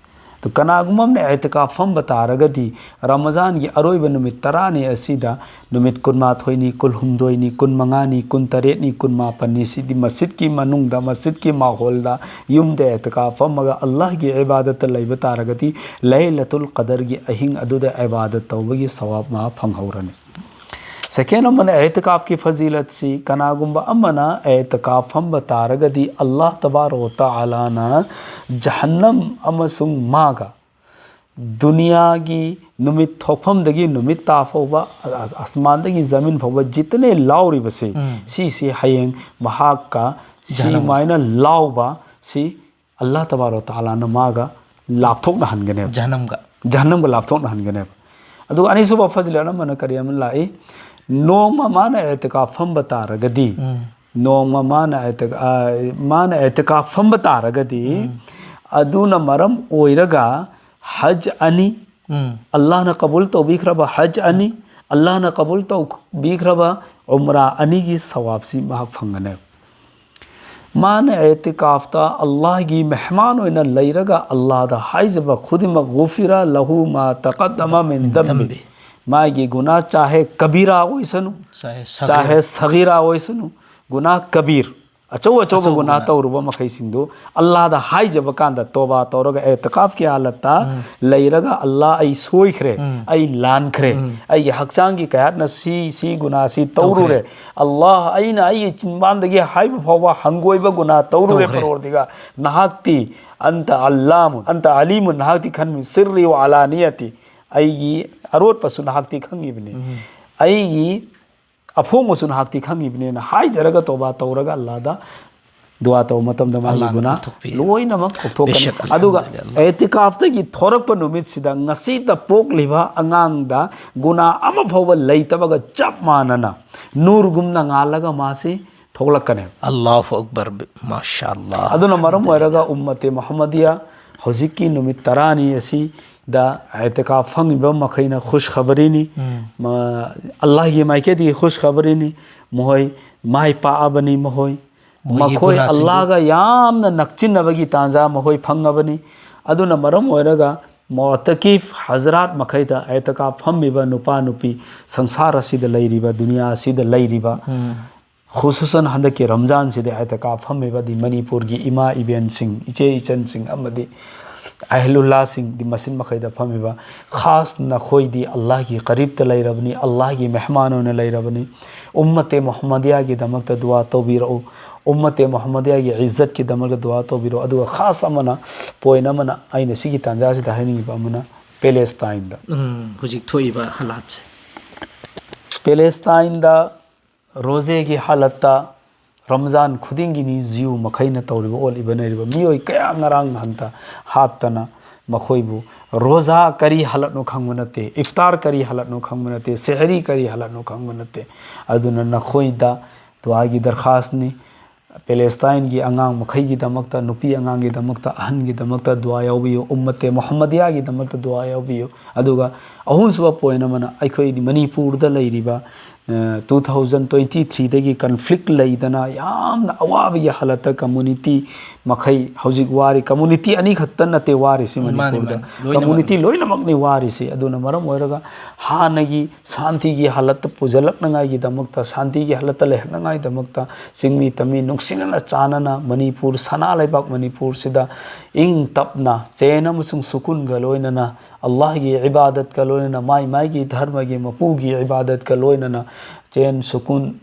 ꯑꯗꯨ ꯀꯅꯥꯒꯨꯝꯕ ꯑꯃꯅ ꯑꯦꯇꯤꯀꯥꯐ ꯐꯝꯕ ꯇꯥꯔꯒꯗꯤ, ꯔꯃꯖꯥꯟꯒꯤ ꯑꯔꯣꯏꯕ ꯅꯨꯃꯤꯠ ꯇꯔꯥꯅꯤ ꯑꯁꯤꯗ ꯅꯨꯃꯤꯠ ꯀꯨꯟꯃꯥꯊꯣꯏꯅꯤ, ꯀꯨꯟꯍꯨꯝꯗꯣꯏꯅꯤ, ꯀꯨꯟꯃꯉꯥꯅꯤ, ꯀꯨꯟꯇꯔꯦꯠꯅꯤ, ꯀꯨꯟꯃꯥꯄꯟꯅꯤ, ꯁꯤꯗꯤ ꯃꯁꯖꯤꯗꯀꯤ ꯃꯅꯨꯡꯗ, ꯃꯁꯖꯤꯗꯀꯤ ꯃꯥꯍꯣꯜꯗ, ꯌꯨꯝꯗ ꯑꯦꯇꯤꯀꯥꯐ ꯐꯝꯃꯒ ꯑꯜꯂꯥꯍꯒꯤ ꯏꯕꯥꯗꯠꯇ ꯂꯩꯕ ꯇꯥꯔꯒꯗꯤ, ꯂꯩꯂꯇꯨꯜ ꯀꯗꯔꯒꯤ ꯑꯍꯤꯡ ꯑꯗꯨꯗ ꯏꯕꯥꯗꯠ ꯇꯧꯕꯒꯤ ꯁꯋꯥꯕ ꯃꯥ ꯐꯪꯍꯧꯔꯅꯤ꯫ ꯁꯦꯀꯦꯟ ꯑꯃꯅ, ꯑꯦꯇꯤꯀꯥꯐꯀꯤ ꯐꯖꯤꯂꯠꯁꯤ, ꯀꯅꯥꯒꯨꯝꯕ ꯑꯃꯅ ꯑꯦꯇꯤꯀꯥꯐ ꯐꯝꯕ ꯇꯥꯔꯒꯗꯤ, ꯑꯜꯂꯥꯍ ꯇꯕꯥꯔꯛ ꯋ ꯇꯥꯂꯥꯅ ꯖꯍꯟꯅꯝ ꯑꯃꯁꯨꯡ ꯃꯥꯒ ꯗꯨꯅꯤꯌꯥꯒꯤ ꯅꯨꯃꯤꯠ ꯊꯣꯛꯐꯝꯗꯒꯤ ꯅꯨꯃꯤꯠ ꯇꯥ ꯐꯥꯎꯕ, ꯑ-, ꯑꯁꯃꯥꯟꯗꯒꯤ ꯖꯃꯤꯟ ꯐꯥꯎꯕ ꯖꯤꯇꯅꯦ ꯂꯥꯎꯔꯤꯕꯁꯤ, ꯎꯝ꯫ ꯁꯤꯁꯤ ꯍꯌꯦꯡ ꯃꯍꯥꯛꯀ ꯖꯍꯟꯅꯝ꯫ ꯁꯤꯃꯥꯏꯅ ꯂꯥꯎꯕ ꯁꯤ ꯑꯜꯂꯥꯍ ꯇꯕꯥꯔꯛ ꯋ ꯇꯥꯂꯥꯅ ꯃꯥꯒ ꯂꯥꯞꯊꯣꯛꯅꯍꯟꯒꯅꯦꯕ꯫ ꯖꯍꯟꯅꯝꯒ꯫ ꯖꯍꯟꯅꯝꯒ ꯂꯥꯞꯊꯣꯛꯅꯍꯟꯒꯅꯦꯕ꯫ ꯑꯗꯨꯒ ꯑꯅꯤꯁꯨꯕ ꯐꯖꯤꯂꯠ ꯑꯃꯅ ꯀꯔꯤ ꯑꯃ ꯂꯥꯛꯏ? ꯅꯣꯡꯃ ꯃꯥꯅ ꯑꯦꯇꯤꯀꯥꯐ ꯐꯝꯕ ꯇꯥꯔꯒꯗꯤ, ꯎꯝ꯫ ꯅꯣꯡꯃ ꯃꯥꯅ ꯑꯦꯇꯤꯀꯥ-, ꯑ, ꯃꯥꯅ ꯑꯦꯇꯤꯀꯥꯐ ꯐꯝꯕ ꯇꯥꯔꯒꯗꯤ, ꯎꯝ꯫ ꯑꯗꯨꯅ ꯃꯔꯝ ꯑꯣꯏꯔꯒ ꯍꯖ ꯑꯅꯤ, ꯎꯝ꯫ ꯑꯜꯂꯥꯍꯅ ꯀꯕꯨꯜ ꯇꯧꯕꯤꯈ꯭ꯔꯕ ꯍꯖ ꯑꯅꯤ, ꯑꯜꯂꯥꯍꯅ ꯀꯕꯨꯜ ꯇꯧꯕꯤꯈ꯭ꯔꯕ ꯎꯝꯔꯥ ꯑꯅꯤꯒꯤ ꯁꯋꯥꯕꯁꯤ ꯃꯍꯥꯛ ꯐꯪꯒꯅꯦꯕ꯫ ꯃꯥꯅ ꯑꯦꯇꯤꯀꯥꯐꯇ ꯑꯜꯂꯥꯍꯒꯤ ꯃꯦꯍꯃꯥꯟ ꯑꯣꯏꯅ ꯂꯩꯔꯒ ꯑꯜꯂꯥꯍꯗ ꯍꯥꯏꯖꯕ ꯈꯨꯗꯤꯡꯃꯛ, "ꯒꯨꯐꯤꯔ ꯂꯍꯨ ꯃꯥ ꯇꯀꯗꯃ ꯃꯤꯟ ꯃꯤꯟ ꯗꯝꯕꯤ"꯫ ꯗꯝꯕꯤ꯫ ꯃꯥꯒꯤ ꯒꯨꯅꯥ ꯆꯥꯍꯦ ꯀꯕꯤꯔꯥ ꯑꯣꯏꯁꯅꯨ, ꯆꯥꯍꯦ ꯁꯒꯤꯔꯥ꯫ ꯆꯥꯍꯦ ꯁꯒꯤꯔꯥ ꯑꯣꯏꯁꯅꯨ, ꯒꯨꯅꯥ ꯀꯕꯤꯔ, ꯑꯆꯧ ꯑꯆꯧꯕ ꯑꯆꯧꯕ ꯒꯨꯅꯥ ꯒꯨꯅꯥ꯫ ꯇꯧꯔꯨꯕ ꯃꯈꯩꯁꯤꯡꯗꯨ ꯑꯜꯂꯥꯍꯗ ꯍꯥꯏꯖꯕ ꯀꯥꯟꯗ, ꯇꯣꯕꯥ ꯇꯧꯔꯒ ꯑꯦꯇꯤꯀꯥꯐꯀꯤ ꯍꯥꯂꯠꯇ ꯎꯝ꯫ ꯂꯩꯔꯒ, "ꯑꯜꯂꯥꯍ, ꯑꯩ ꯁꯣꯏꯈ꯭ꯔꯦ, ꯎꯝ꯫ ꯑꯩ ꯂꯥꯟꯈ꯭ꯔꯦ, ꯎꯝ꯫ ꯑꯩꯒꯤ ꯍꯛꯆꯥꯡꯒꯤ ꯀꯌꯥꯠꯅ ꯁꯤ, ꯁꯤ ꯒꯨꯅꯥꯁꯤ ꯇꯧꯔꯨꯔꯦ꯫ ꯇꯧꯈ꯭ꯔꯦ꯫ ꯑꯜꯂꯥꯍ, ꯑꯩꯅ ꯑꯩꯒꯤ ꯆꯤꯟꯕꯥꯟꯗꯒꯤ ꯍꯥꯏꯕ ꯐꯥꯎꯕ ꯍꯪꯒꯣꯏꯕ ꯒꯨꯅꯥ ꯇꯧꯔꯨꯔꯦ, ꯇꯧꯈ꯭ꯔꯦ꯫ ꯄꯔꯣꯔꯗꯤꯒꯥꯔ꯫ ꯅꯍꯥꯛꯇꯤ ꯑꯟꯇ ꯑꯜꯂꯥꯃꯨꯟ, ꯑꯟꯇ ꯑꯂꯤꯃꯨꯟ, ꯅꯍꯥꯛꯇꯤ ꯈꯟꯃꯤ, ꯁꯤꯔꯔꯤ ꯋ ꯑꯂꯥꯅꯤꯌꯇꯤ, ꯑꯩꯒꯤ ꯑꯔꯣꯠꯄꯁꯨ ꯅꯍꯥꯛꯇꯤ ꯈꯪꯉꯤꯕꯅꯤ, ꯎꯝ꯫ ꯑꯩꯒꯤ ꯑꯐꯣꯡꯕꯁꯨ ꯅꯍꯥꯛꯇꯤ ꯈꯪꯉꯤꯕꯅꯤꯅ" ꯍꯥꯏꯖꯔꯒ, ꯇꯣꯕꯥ ꯇꯧꯔꯒ, ꯑꯜꯂꯥꯍꯗ ꯗꯨꯋꯥ ꯇꯧꯕ ꯃꯇꯝꯗ ꯃꯥꯒꯤ ꯑꯜꯂꯥꯍꯅ ꯒꯨꯅꯥ ꯀꯣꯛꯊꯣꯛꯄꯤ꯫ ꯂꯣꯏꯅꯃꯛ ꯀꯣꯛꯊꯣꯛꯀꯅꯤ꯫ ꯕꯦꯁꯛ, ꯑꯗꯨꯒ ꯑꯜꯍꯝꯗꯨꯂꯤꯜꯂꯥꯍ꯫ ꯑꯦꯇꯤꯀꯥꯐꯇꯒꯤ ꯊꯣꯔꯛꯄ ꯅꯨꯃꯤꯠꯁꯤꯗ ꯉꯁꯤꯗ ꯄꯣꯛꯂꯤꯕ ꯑꯉꯥꯡꯗ ꯒꯨꯅꯥ ꯑꯃ ꯐꯥꯎꯕ ꯂꯩꯇꯕꯒ ꯆꯞ ꯃꯥꯟꯅꯅ ꯅꯨꯔꯒꯨꯝꯅ ꯉꯥꯜꯂꯒ ꯃꯥꯁꯤ ꯊꯣꯛꯂꯛꯀꯅꯦꯕ꯫ ꯑꯜꯂꯥꯍꯨ ꯑꯛꯕꯔ, ꯃꯥꯁꯥ ꯑꯜꯂꯥꯍ꯫ ꯑꯗꯨꯅ ꯃꯔꯝ ꯑꯣꯏꯔꯒ ꯑꯜꯍꯝꯗꯨꯂꯤꯜꯂꯥꯍ꯫ ꯎꯝꯃꯇꯦ ꯃꯨꯍꯝꯃꯗꯤꯌꯥ ꯍꯧꯖꯤꯛꯀꯤ ꯅꯨꯃꯤꯠ ꯇꯔꯥꯅꯤ ꯑꯁꯤꯗ ꯑꯦꯇꯀꯥꯐ ꯐꯝꯃꯤꯕ ꯃꯈꯩꯅ ꯈꯨꯁ ꯈꯕꯔꯤꯅꯤ꯫ ꯃ-, ꯑꯜꯂꯥꯍꯒꯤ ꯃꯥꯏꯀꯩꯗꯒꯤ ꯈꯨꯁ ꯈꯕꯔꯤꯅꯤ꯫ ꯃꯈꯣꯏ ꯃꯥꯏ ꯄꯥꯛꯑꯕꯅꯤ꯫ ꯃꯈꯣꯏ ꯃꯈꯣꯏ ꯑꯜꯂꯥꯍꯒ ꯌꯥꯝꯅ ꯅꯛꯆꯤꯟꯅꯕꯒꯤ ꯇꯥꯟꯖꯥ ꯃꯈꯣꯏ ꯐꯪꯉꯕꯅꯤ꯫ ꯑꯗꯨꯅ ꯃꯔꯝ ꯑꯣꯏꯔꯒ ꯃꯣꯇꯀꯤꯐ ꯍꯖꯔꯥꯠ ꯃꯈꯩꯗ ꯑꯦꯇꯀꯥꯐ ꯐꯝꯃꯤꯕ ꯅꯨꯄꯥ ꯅꯨꯄꯤ, ꯁꯪꯁꯥꯔ ꯑꯁꯤꯗ ꯂꯩꯔꯤꯕ, ꯗꯨꯅꯤꯌꯥ ꯑꯁꯤꯗ ꯂꯩꯔꯤꯕ, ꯈꯨꯁꯨꯁꯟ ꯍꯟꯗꯛꯀꯤ ꯔꯝꯖꯥꯟꯁꯤꯗ ꯑꯦꯇꯀꯥꯐ ꯐꯝꯃꯤꯕꯗꯤ ꯃꯅꯤꯄꯨꯔꯒꯤ ꯏꯃꯥ ꯏꯕꯦꯟꯁꯤꯡ, ꯏꯆꯦ ꯏꯆꯟꯁꯤꯡ ꯑꯃꯗꯤ ꯑꯍꯂꯨꯜꯂꯥꯁꯤꯡꯗꯤ ꯃꯁꯤꯟ ꯃꯈꯩꯗ ꯐꯝꯃꯤꯕ, ꯈꯥꯁ ꯅꯈꯣꯏꯗꯤ ꯑꯜꯂꯥꯍꯒꯤ ꯀꯔꯤꯕꯇ ꯂꯩꯔꯕꯅꯤ, ꯑꯜꯂꯥꯍꯒꯤ ꯃꯦꯍꯃꯥꯟ ꯑꯣꯏꯅ ꯂꯩꯔꯕꯅꯤ꯫ ꯎꯝꯃꯇꯦ ꯃꯨꯍꯝꯃꯗꯤꯌꯥꯒꯤꯗꯃꯛꯇ ꯗꯨꯋꯥ ꯇꯧꯕꯤꯔꯛꯎ꯫ ꯎꯝꯃꯇꯦ ꯃꯨꯍꯝꯃꯗꯤꯌꯥꯒꯤ ꯏꯖꯠꯀꯤꯗꯃꯛꯇ ꯗꯨꯋꯥ ꯇꯧꯕꯤꯔꯛꯎ꯫ ꯑꯗꯨꯒ ꯈꯥꯁ ꯑꯃꯅ, ꯄꯣꯏꯟ ꯑꯃꯅ ꯑꯩꯅ ꯁꯤꯒꯤ ꯇꯥꯟꯖꯥꯁꯤꯗ ꯍꯥꯏꯅꯤꯡꯉꯤꯕ ꯑꯃꯅ, ꯄꯦꯂꯦꯁꯇꯥꯏꯟꯗ꯫ ꯎꯝ, ꯍꯧꯖꯤꯛ ꯊꯣꯛꯏꯕ ꯍꯥꯂꯥꯠꯁꯦ꯫ ꯄꯦꯂꯦꯁꯇꯥꯏꯟꯗ ꯔꯣꯖꯦꯒꯤ ꯍꯥꯂꯠꯇ ꯔꯝꯖꯥꯟ ꯈꯨꯗꯤꯡꯒꯤꯅꯤ ꯖꯤꯌꯨ ꯃꯈꯩꯅ ꯇꯧꯔꯤꯕ, ꯑꯣꯠꯂꯤꯕ ꯅꯩꯔꯤꯕ꯫ ꯃꯤꯑꯣꯏ ꯀꯌꯥ ꯉꯔꯥꯡ ꯅꯍꯥꯟꯇ ꯍꯥꯠꯇꯅ ꯃꯈꯣꯏꯕꯨ, ꯔꯣꯖꯥ ꯀꯔꯤ ꯍꯥꯂꯠꯅꯣ ꯈꯪꯕ ꯅꯠꯇꯦ, ꯏꯐꯇꯥꯔ ꯀꯔꯤ ꯍꯥꯂꯠꯅꯣ ꯈꯪꯕ ꯅꯠꯇꯦ, ꯁꯦꯍꯔꯤ ꯀꯔꯤ ꯍꯥꯂꯠꯅꯣ ꯈꯪꯕ ꯅꯠꯇꯦ꯫ ꯑꯗꯨꯅ ꯅꯈꯣꯏꯗ ꯗꯨꯋꯥꯒꯤ ꯗꯔꯈꯥꯁꯅꯤ꯫ ꯄꯦꯂꯦꯁꯇꯥꯏꯟꯒꯤ ꯑꯉꯥꯡ ꯃꯈꯩꯒꯤꯗꯃꯛꯇ, ꯅꯨꯄꯤ ꯑꯉꯥꯡꯒꯤꯗꯃꯛꯇ, ꯑꯍꯟꯒꯤꯗꯃꯛꯇ ꯗꯨꯋꯥ ꯌꯥꯎꯕꯤꯌꯨ꯫ ꯎꯝꯃꯠꯇꯦ ꯃꯨꯍꯝꯃꯗꯤꯌꯥꯒꯤꯗꯃꯛꯇ ꯗꯨꯋꯥ ꯌꯥꯎꯕꯤꯌꯨ꯫ ꯑꯗꯨꯒ ꯑꯍꯨꯝꯁꯨꯕ ꯄꯣꯏꯟ ꯑꯃꯅ, ꯑꯩꯈꯣꯏ ꯃꯅꯤꯄꯨꯔꯗ ꯂꯩꯔꯤꯕ, ꯑ, ꯇꯨ ꯊꯥꯎꯖꯟ ꯇ꯭ꯋꯦꯟꯇꯤ ꯊ꯭ꯔꯤꯗꯒꯤ ꯀꯟꯐ꯭ꯂꯤꯛ ꯂꯩꯗꯅ ꯌꯥꯝꯅ ꯑꯋꯥꯕꯒꯤ ꯍꯥꯂꯠꯇ ꯀꯝꯃꯨꯅꯤꯇꯤ ꯃꯈꯩ ꯍꯧꯖꯤꯛ ꯋꯥꯔꯤ꯫ ꯀꯝꯃꯨꯅꯤꯇꯤ ꯑꯅꯤꯈꯛꯇ ꯅꯠꯇꯦ ꯋꯥꯔꯤꯁꯤ ꯃꯥꯅꯤ, ꯃꯅꯤꯄꯨꯔꯗ, ꯃꯥꯅꯤ, ꯂꯣꯏꯅꯃꯛ꯫ ꯀꯝꯃꯨꯅꯤꯇꯤ ꯂꯣꯏꯅꯃꯛꯅꯤ ꯋꯥꯔꯤꯁꯤ꯫ ꯑꯗꯨꯅ ꯃꯔꯝ ꯑꯣꯏꯔꯒ ꯍꯥꯟꯅꯒꯤ ꯁꯥꯟꯇꯤꯒꯤ ꯍꯥꯂꯠꯇ ꯄꯨꯁꯤꯜꯂꯛꯅꯉꯥꯏꯒꯤꯗꯃꯛꯇ, ꯁꯥꯟꯇꯤꯒꯤ ꯍꯥꯂꯠꯇ ꯂꯩꯍꯟꯅꯉꯥꯏꯗꯃꯛꯇ ꯆꯤꯡꯃꯤ ꯇꯝꯃꯤ ꯅꯨꯡꯁꯤꯅꯅ ꯆꯥꯟꯅꯅ ꯃꯅꯤꯄꯨꯔ, ꯁꯅꯥ ꯂꯩꯕꯥꯛ ꯃꯅꯤꯄꯨꯔꯁꯤꯗ ꯏꯪ ꯇꯞꯅ, ꯆꯦꯟ ꯑꯃꯁꯨꯡ ꯁꯨꯀꯨꯟꯒ ꯂꯣꯏꯅꯅ, ꯑꯜꯂꯥꯍꯒꯤ ꯏꯕꯥꯗꯠꯀ ꯂꯣꯏꯅꯅ, ꯃꯥꯏ ꯃꯥꯏꯒꯤ ꯙꯔꯃꯒꯤ ꯃꯄꯨꯒꯤ ꯏꯕꯥꯗꯠꯀ ꯂꯣꯏꯅꯅ ꯆꯦꯟ ꯁꯨꯀꯨꯟ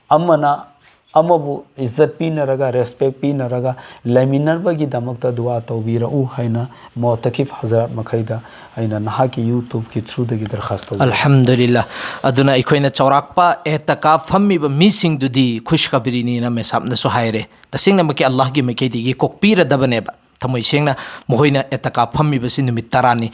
ꯑꯃꯅ ꯑꯃꯕꯨ ꯏꯖꯠ ꯄꯤꯅꯔꯒ, ꯔꯦꯁꯄꯦꯛ ꯄꯤꯅꯔꯒ ꯂꯩꯃꯤꯟꯅꯕꯒꯤꯗꯃꯛꯇ ꯗꯨꯋꯥ ꯇꯧꯕꯤꯔꯛꯎ ꯍꯥꯏꯅ ꯃꯣꯇꯀꯤꯐ ꯍꯖꯔꯥꯠ ꯃꯈꯩꯗ ꯑꯩꯅ ꯅꯍꯥꯛꯀꯤ YouTubeꯀꯤ throughꯗꯒꯤ ꯗꯔꯈꯥꯁ ꯇꯧꯖꯔꯤ꯫ ꯑꯜꯍꯝꯗꯨꯂꯤꯜꯂꯥ꯫ ꯑꯗꯨꯅ ꯑꯩꯈꯣꯏꯅ ꯆꯥꯎꯔꯥꯛꯄ ꯑꯦꯇꯀꯥꯐ ꯐꯝꯃꯤꯕ ꯃꯤꯁꯤꯡꯗꯨꯗꯤ ꯈꯨꯁꯈꯕꯔꯤꯅꯤꯅ ꯃꯦꯁꯥꯞꯅꯁꯨ ꯍꯥꯏꯔꯦ꯫ ꯇꯁꯦꯡꯅꯃꯛꯀꯤ ꯑꯜꯂꯥꯍꯒꯤ ꯃꯥꯏꯀꯩꯗꯒꯤ ꯀꯣꯛꯄꯤꯔꯗꯕꯅꯦꯕ꯫ ꯊꯃꯣꯏ ꯁꯦꯡꯅ ꯃꯈꯣꯏꯅ ꯑꯦꯇꯀꯥꯐ ꯐꯝꯃꯤꯕꯁꯤ ꯅꯨꯃꯤꯠ ꯇꯔꯥꯅꯤ꯫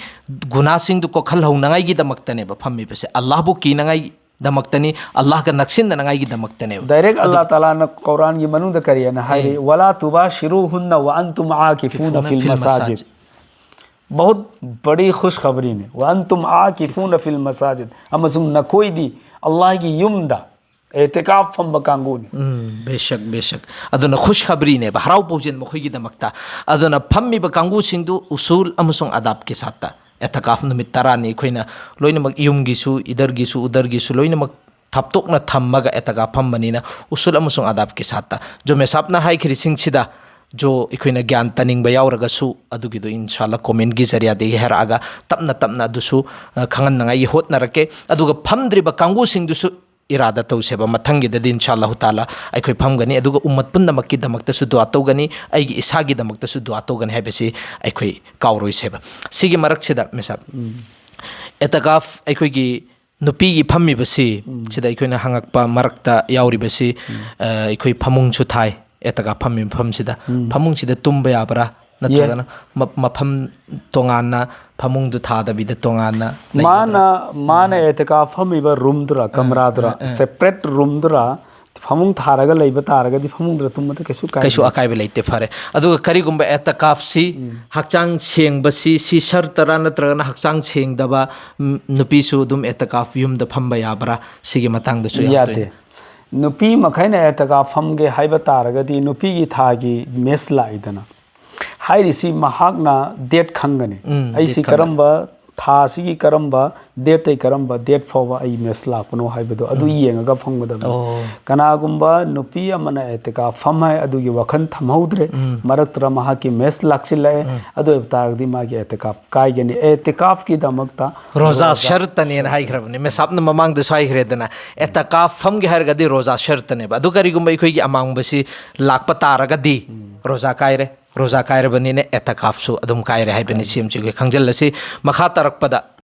ꯒꯨꯅꯥꯁꯤꯡꯗꯨ ꯀꯣꯛꯍꯜꯍꯧꯅꯉꯥꯏꯒꯤꯗꯃꯛꯇꯅꯦꯕ ꯐꯝꯃꯤꯕꯁꯦ꯫ ꯑꯜꯂꯥꯍꯕꯨ ꯀꯤꯅꯉꯥꯏ ꯗꯃꯛꯇꯅꯤ, ꯑꯜꯂꯥꯍꯒ ꯅꯛꯁꯤꯟꯅꯅꯉꯥꯏꯒꯤꯗꯃꯛꯇꯅꯦꯕ꯫ Direct ꯑꯗꯨ ꯑꯜꯂꯥꯍ ꯇꯥꯂꯥꯅ ꯀꯧꯔꯥꯟꯒꯤ ꯃꯅꯨꯡꯗ ꯀꯔꯤ ꯍꯥꯏꯅ ꯍꯥꯏꯔꯤ? ꯎꯝ꯫ "ꯋꯥꯂꯥ ꯇꯨꯕꯥꯁꯤꯔꯨꯍꯨꯟꯅ ꯋꯥ ꯑꯟꯇꯨꯝ ꯑꯥꯀꯤꯐꯨꯅ ꯐꯤꯜ ꯃꯁꯥꯖꯤꯗ"꯫ ꯕꯍꯨꯠ ꯕꯔꯤ ꯈꯨꯁꯈꯕꯔꯤꯅꯦ꯫ ꯋ ꯑꯟꯇꯨꯝ ꯑꯥꯀꯤꯐꯨꯅ ꯐꯤꯜ ꯃꯁꯥꯖꯤꯗ꯫ ꯑꯃꯁꯨꯡ ꯅꯈꯣꯏꯗꯤ ꯑꯜꯂꯥꯍꯒꯤ ꯌꯨꯝꯗ ꯑꯦꯇꯤꯀꯥꯐ ꯐꯝꯕ ꯀꯥꯡꯕꯨꯅꯤ꯫ ꯎꯝ, ꯕꯦꯁꯛ, ꯕꯦꯁꯛ꯫ ꯑꯗꯨꯅ ꯈꯨꯁꯈꯕꯔꯤꯅꯦꯕ, ꯍꯔꯥꯎ ꯄꯥꯎꯖꯦꯜ ꯃꯈꯣꯏꯒꯤꯗꯃꯛꯇ꯫ ꯑꯗꯨꯅ ꯐꯝꯃꯤꯕ ꯀꯥꯡꯕꯨꯁꯤꯡꯗꯨ ꯎꯁꯨꯜ ꯑꯃꯁꯨꯡ ꯑꯗꯥꯕꯀꯤ ꯁꯥꯠꯇ ꯑꯦꯇꯤꯀꯥꯐ ꯅꯨꯃꯤꯠ ꯇꯔꯥꯅꯤ ꯑꯩꯈꯣꯏꯅ ꯂꯣꯏꯅꯃꯛ ꯌꯨꯝꯒꯤꯁꯨ, ꯏꯗꯔꯒꯤꯁꯨ, ꯎꯗꯔꯒꯤꯁꯨ ꯂꯣꯏꯅꯃꯛ ꯊꯥꯞꯇꯣꯛꯅ ꯊꯝꯃꯒ ꯑꯦꯇꯤꯀꯥꯐ ꯐꯝꯕꯅꯤꯅ ꯎꯁꯨꯜ ꯑꯃꯁꯨꯡ ꯑꯗꯥꯕꯀꯤ ꯁꯥꯠꯇ꯫ ꯖꯣ ꯃꯦꯁꯥꯞꯅ ꯍꯥꯏꯈ꯭ꯔꯤꯁꯤꯡꯁꯤꯗ ꯖꯣ ꯑꯩꯈꯣꯏꯅ ꯒ꯭ꯌꯥꯟ ꯇꯥꯅꯤꯡꯕ ꯌꯥꯎꯔꯒꯁꯨ ꯑꯗꯨꯒꯤꯗꯣ ꯏꯟꯁꯥꯜꯂꯥ ꯀꯣꯃꯦꯟꯒꯤ ꯖꯔꯤꯌꯥꯗꯒꯤ ꯍꯥꯏꯔꯛꯑꯒ ꯇꯞꯅ ꯇꯞꯅ ꯑꯗꯨꯁꯨ, ꯑ, ꯈꯪꯍꯟꯅꯉꯥꯏꯒꯤ ꯍꯣꯠꯅꯔꯛꯀꯦ꯫ ꯑꯗꯨꯒ ꯐꯝꯗ꯭ꯔꯤꯕ ꯀꯥꯡꯕꯨꯁꯤꯡꯗꯨꯁꯨ ꯏꯔꯥꯗ ꯇꯧꯁꯦꯕ꯫ ꯃꯊꯪꯒꯤꯗꯗꯤ ꯏꯟꯁꯥ ꯑꯜꯂꯥꯍꯨ ꯇꯥꯂꯥ ꯑꯩꯈꯣꯏ ꯐꯝꯒꯅꯤ, ꯑꯗꯨꯒ ꯎꯝꯃꯠ ꯄꯨꯝꯅꯃꯛꯀꯤꯗꯃꯛꯇꯁꯨ ꯗꯨꯋꯥ ꯇꯧꯒꯅꯤ, ꯑꯩꯒꯤ ꯏꯁꯥꯒꯤꯗꯃꯛꯇꯁꯨ ꯗꯨꯋꯥ ꯇꯧꯒꯅꯤ ꯍꯥꯏꯕꯁꯤ ꯑꯩꯈꯣꯏ ꯀꯥꯎꯔꯣꯏꯁꯦꯕ꯫ ꯁꯤꯒꯤ ꯃꯔꯛꯁꯤꯗ ꯃꯤꯁꯥꯞ, ꯑꯦꯇꯀꯥꯐ ꯑꯩꯈꯣꯏꯒꯤ ꯅꯨꯄꯤꯒꯤ ꯐꯝꯃꯤꯕꯁꯤ, ꯁꯤꯗ ꯑꯩꯈꯣꯏꯅ ꯍꯪꯉꯛꯄ ꯃꯔꯛꯇ ꯌꯥꯎꯔꯤꯕꯁꯤ, ꯑ, ꯑꯩꯈꯣꯏ ꯐꯃꯨꯡꯁꯨ ꯊꯥꯏ, ꯑꯦꯇꯀꯥꯐ ꯐꯝꯃꯤꯕ ꯃꯐꯝꯁꯤꯗ꯫ ꯐꯃꯨꯡꯁꯤꯗ ꯇꯨꯝꯕ ꯌꯥꯕ꯭ꯔꯥ? ꯅꯠꯇ꯭ꯔꯒꯅ ꯃ-, ꯃꯐꯝ ꯇꯣꯉꯥꯟꯅ, ꯐꯃꯨꯡꯗꯨ ꯊꯥꯗꯕꯤꯗ ꯇꯣꯉꯥꯟꯅ ꯂꯩꯒꯗ꯭ꯔꯥ? ꯃꯥꯅ, ꯃꯥꯅ ꯑꯦꯇꯀꯥꯐ ꯐꯝꯃꯤꯕ ꯔꯨꯝꯗꯨꯔꯥ, ꯀꯝꯔꯥꯗꯨꯔꯥ, ꯑ, ꯑ꯫ ꯁꯦꯄꯔꯦꯠ ꯔꯨꯝꯗꯨꯔꯥ, ꯐꯃꯨꯡ ꯊꯥꯔꯒ ꯂꯩꯕ ꯇꯥꯔꯒꯗꯤ ꯐꯃꯨꯡꯗꯨꯗ ꯇꯨꯝꯕꯗ ꯀꯩꯁꯨ ꯀꯥꯏꯕ ꯀꯩꯁꯨ ꯂꯩꯇꯦ꯫ ꯑꯀꯥꯏꯕ ꯂꯩꯇꯦ꯫ ꯐꯔꯦ꯫ ꯑꯗꯨꯒ ꯀꯔꯤꯒꯨꯝꯕ ꯑꯦꯇꯀꯥꯐꯁꯤ ꯍꯛꯆꯥꯡ ꯁꯦꯡꯕꯁꯤ, ꯁꯤ ꯁꯔꯇꯔꯥ ꯅꯠꯇ꯭ꯔꯒꯅ ꯍꯛꯆꯥꯡ ꯁꯦꯡꯗꯕ, ꯎꯝ, ꯅꯨꯄꯤꯁꯨ ꯑꯗꯨꯝ ꯑꯦꯇꯀꯥꯐ ꯌꯨꯝꯗ ꯐꯝꯕ ꯌꯥꯕ꯭ꯔꯥ? ꯁꯤꯒꯤ ꯃꯇꯥꯡꯗꯁꯨ ꯌꯥꯝ ꯌꯥꯗꯦ꯫ ꯇꯣꯏꯅ ꯅꯨꯄꯤ ꯃꯈꯩꯅ ꯑꯦꯇꯀꯥꯐ ꯐꯝꯒꯦ ꯍꯥꯏꯕ ꯇꯥꯔꯒꯗꯤ ꯅꯨꯄꯤꯒꯤ ꯊꯥꯒꯤ ꯃꯦꯁ ꯂꯥꯛꯏꯗꯅ, ꯍꯥꯏꯔꯤꯁꯤ ꯃꯍꯥꯛꯅ ꯗꯦꯠ ꯈꯪꯒꯅꯤ꯫ ꯎꯝ, ꯑꯩꯁꯤ ꯗꯦꯠ ꯈꯪꯒꯅꯤ꯫ ꯀꯔꯝꯕ ꯊꯥ ꯑꯁꯤꯒꯤ ꯀꯔꯝꯕ ꯗꯦꯠꯇꯩ ꯀꯔꯝꯕ ꯗꯦꯠ ꯐꯥꯎꯕ ꯑꯩ ꯃꯦꯁ ꯂꯥꯛꯄꯅꯣ ꯍꯥꯏꯕꯗꯣ ꯑꯗꯨ ꯎꯝ꯫ ꯌꯦꯡꯉꯒ ꯐꯝꯒꯗꯕꯅꯤ꯫ ꯑꯣ꯫ ꯀꯅꯥꯒꯨꯝꯕ ꯅꯨꯄꯤ ꯑꯃꯅ ꯑꯦꯇꯀꯥꯐ ꯐꯝ ꯍꯥꯏ ꯑꯗꯨꯒꯤ ꯋꯥꯈꯜ ꯊꯝꯍꯧꯗ꯭ꯔꯦ, ꯎꯝ꯫ ꯃꯔꯛꯇꯨꯗ ꯃꯍꯥꯛꯀꯤ ꯃꯦꯁ ꯂꯥꯛꯁꯤꯜꯂꯛꯑꯦ, ꯎꯝ꯫ ꯑꯗꯨ ꯑꯣꯏꯕ ꯇꯥꯔꯒꯗꯤ ꯃꯥꯒꯤ ꯑꯦꯇꯀꯥꯐ ꯀꯥꯏꯒꯅꯤ꯫ ꯑꯦꯇꯀꯥꯐꯀꯤꯗꯃꯛꯇ ꯔꯣꯖꯥ ꯔꯣꯖꯥ ꯁꯔꯇꯅꯦꯅ ꯍꯥꯏꯈ꯭ꯔꯕꯅꯤ꯫ ꯃꯦꯁꯥꯞꯅ ꯃꯃꯥꯡꯗꯁꯨ ꯍꯥꯏꯈ꯭ꯔꯦꯗꯅ, ꯑꯦꯇꯀꯥꯐ ꯐꯝꯒꯦ ꯍꯥꯏꯔꯒꯗꯤ ꯔꯣꯖꯥ ꯁꯔꯇꯅꯦꯕ꯫ ꯑꯗꯨ ꯀꯔꯤꯒꯨꯝꯕ ꯑꯩꯈꯣꯏꯒꯤ ꯑꯃꯥꯡꯕꯁꯤ ꯂꯥꯛꯄ ꯇꯥꯔꯒꯗꯤ ꯎꯝ꯫ ꯔꯣꯖꯥ ꯀꯥꯏꯔꯦ꯫ ꯔꯣꯖꯥ ꯀꯥꯏꯔꯕꯅꯤꯅ ꯑꯦꯇꯀꯥꯐꯁꯨ ꯑꯗꯨꯝ ꯀꯥꯏꯔꯦ ꯍꯥꯏꯕꯅꯤ꯫ ꯁꯤ ꯑꯃꯁꯨ ꯑꯩꯈꯣꯏ ꯈꯪꯖꯤꯜꯂꯁꯤ꯫ ꯃꯈꯥ ꯇꯥꯔꯛꯄꯗ